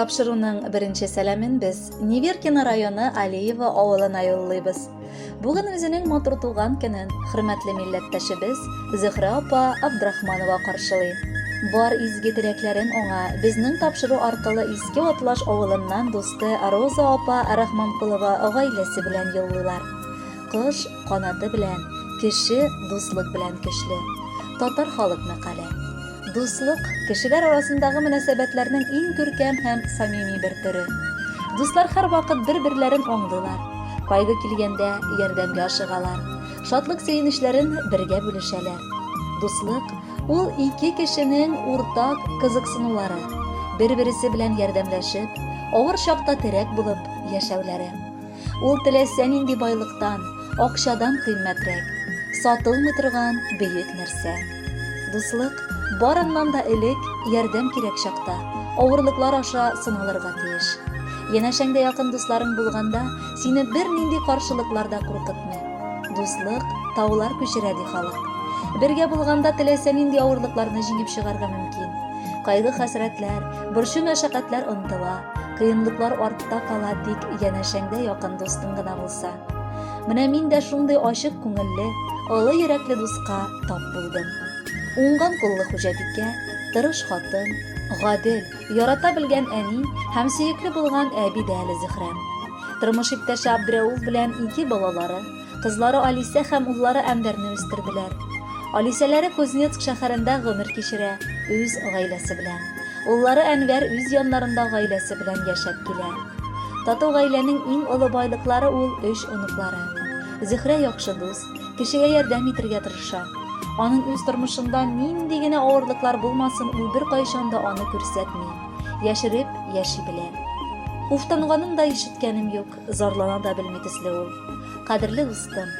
Тапшыруның беренче сәламен без Неверкино районы Алиево авылына юллыйбыз. Бүген үзенең матур туган көнен хөрмәтле милләттәшебез Зөһрә апа Абдрахманова каршылый. Бар изге теләкләрен аңа безнең тапшыру аркылы Иске Атлаш авылыннан дусты Роза апа Рахманкулова гаиләсе белән юллыйлар. Кош канаты белән, кеше дуслык белән көчле. Татар халык мәкале. Дуслык, кешеләр арасындагы мөнәсәбәтләрнең иң күркәм һәм самими бер төре. Дуслар һәрвакыт бер-берләрен аңлыйлар, кайгы килгәндә ярдәмгә ашыгалар, шатлык-сөенечләрен бергә бүлешәләр. Дуслык, ул ике кешенең уртак кызыксынулары, бер-бересе белән ярдәмләшеп, авыр чакта терәк булып яшәүләре. Ул теләсә нинди байлыктан, акчадан кыйммәтрәк, сатылмый торган бөек нәрсә. Дуслык, барыннан да элек, ярдәм кирәк чакта, авырлыклар аша сыналырга тиеш. Янәшәңдә якын дусларың булганда, сине бернинди каршылыклар да куркытмый. Дуслык таулар күчерә, ди халык. Бергә булганда теләсә нинди авырлыкларны җиңеп чыгарга мөмкин. Кайгы-хәсрәтләр, борчу-мәшәкатьләр онытыла, кыенлыклар артта кала, тик янәшәңдә якын дустың гына булса. Менә мин дә шундый ачык күңелле, олы йөрәкле дуска тап булдым. Уңган куллы хуҗабикә, тырыш хатын, гадел, ярата белгән әни һәм сөекле булган әби дә әле Зөһрәм. Тормыш иптәше Абдрәүф белән ике балалары, кызлары Алисә һәм уллары Әнвәрне үстерделәр. Алисәләре Кузнецк шәһәрендә гомер кичерә, үз гаиләсе белән. Уллары Әнвәр үз яннарында гаиләсе белән яшәп килә. Тату гаиләнең иң олы байлыклары ул өч оныклары. Зөһрә яхшы дус, кешегә ярдәм итергә тырыша. Аның үз тормышында нинди генә авырлыклар булмасын, ул беркайчан да аны күрсәтми, яшереп яши белә. Уфтанганын да ишеткәнем юк, зарлана да белми төсле ул. Кадерле дустым,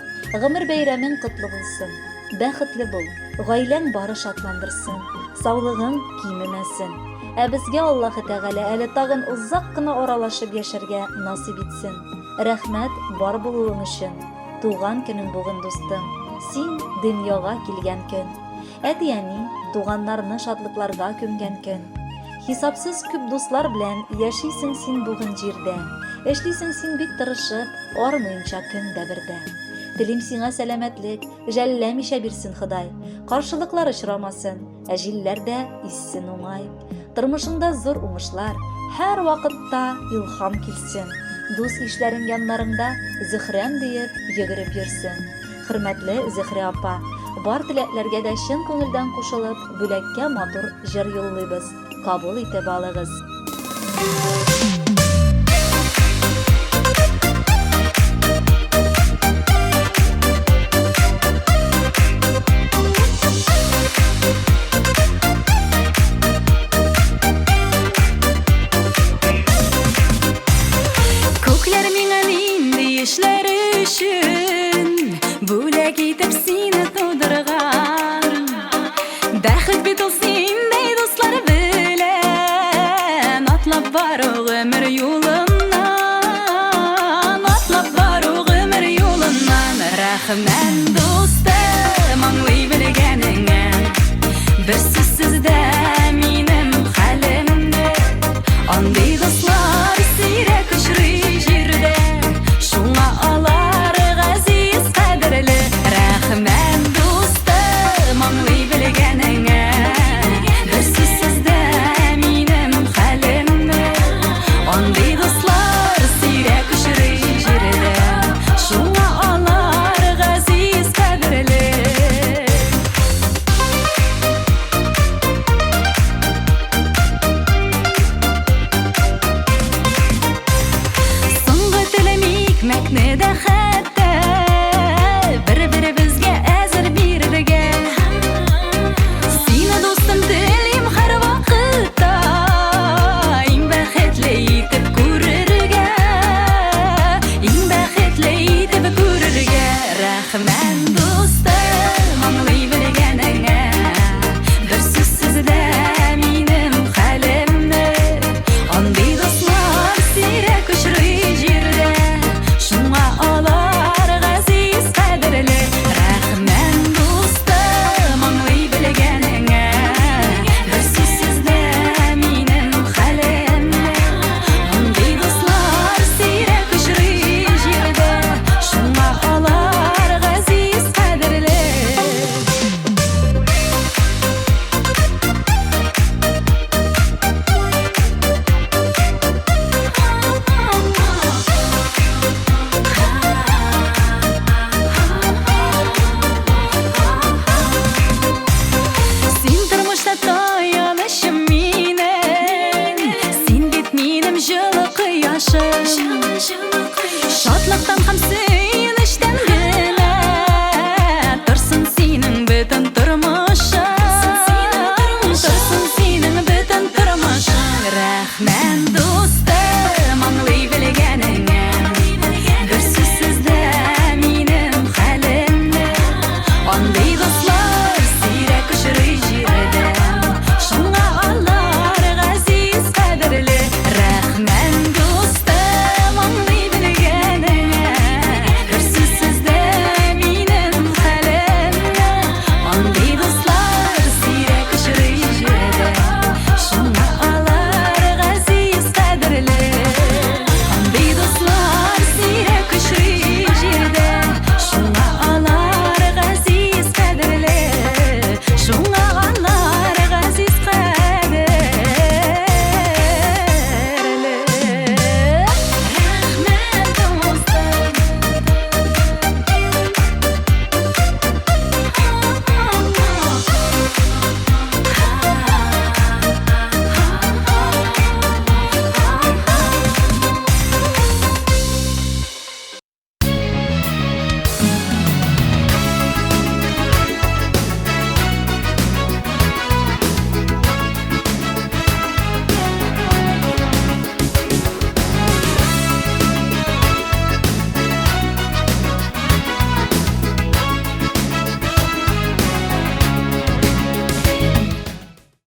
гомер бәйрәмең котлы булсын. Бәхетле бул, гаиләң бары шатландырсын, саулыгың кимемәсен. Ә безгә Аллаһы Тәгалә әле тагын озак кына аралашып яшәргә насыйп итсен. Рәхмәт бар булуың өчен. Туган көнең бүген, дустым. Син дөньяга килгән көн. Әти-әни, туганнарны шатлыкларга күмгән көн. Хисапсыз күп дуслар белән яшисең син бүген җирдә. Эшлисең син бик тырышып, армыенча көн дә бердә. Телим сиңа сәламәтлек, жәлләмичә бирсен Ходай. Каршылыклар очрамасын, ә җилләр дә иссен уңай. Тормышыңда зур уңышлар, һәр вакытта илһам килсен. Дус-ишләрең яннарыңда Зөһрәм диеп йөгереп йөрсен. Хөрмәтле Зөһрә апа, бар теләкләргә дә чын күңелдән кушылып, бүләккә матур җыр юллыйбыз, кабул итеп алыгыз. Күкләр миңа нинди эшләр өчен Бүләк итеп сине тудырган Бәхет бит ул синдәй дуслар белән Атлап бару гомер юлыннан Атлап бару гомер юлыннан Рәхмәт, дустым, аңлый белгәнеңә Бер сүзсез дә минем хәлемне Андый дуслар сирәк очрый җирдә Шуңа алар газиз, кадерле Рәхмәт, дустым, аңлый белгәнеңә Бер сүзсез дә минем хәлемне Андый дуслар сирәк очрый җирдә Шуңа алар газиз, кадерле Соңгы телем икмәкне дә хәтта бер-беребезгә әзер бирергә. Сине, дустым, телим һәрвакытта иң бәхетле итеп күрергә. Иң бәхетле итеп күрергә. Рәхмәт, дустым, аңлый бел.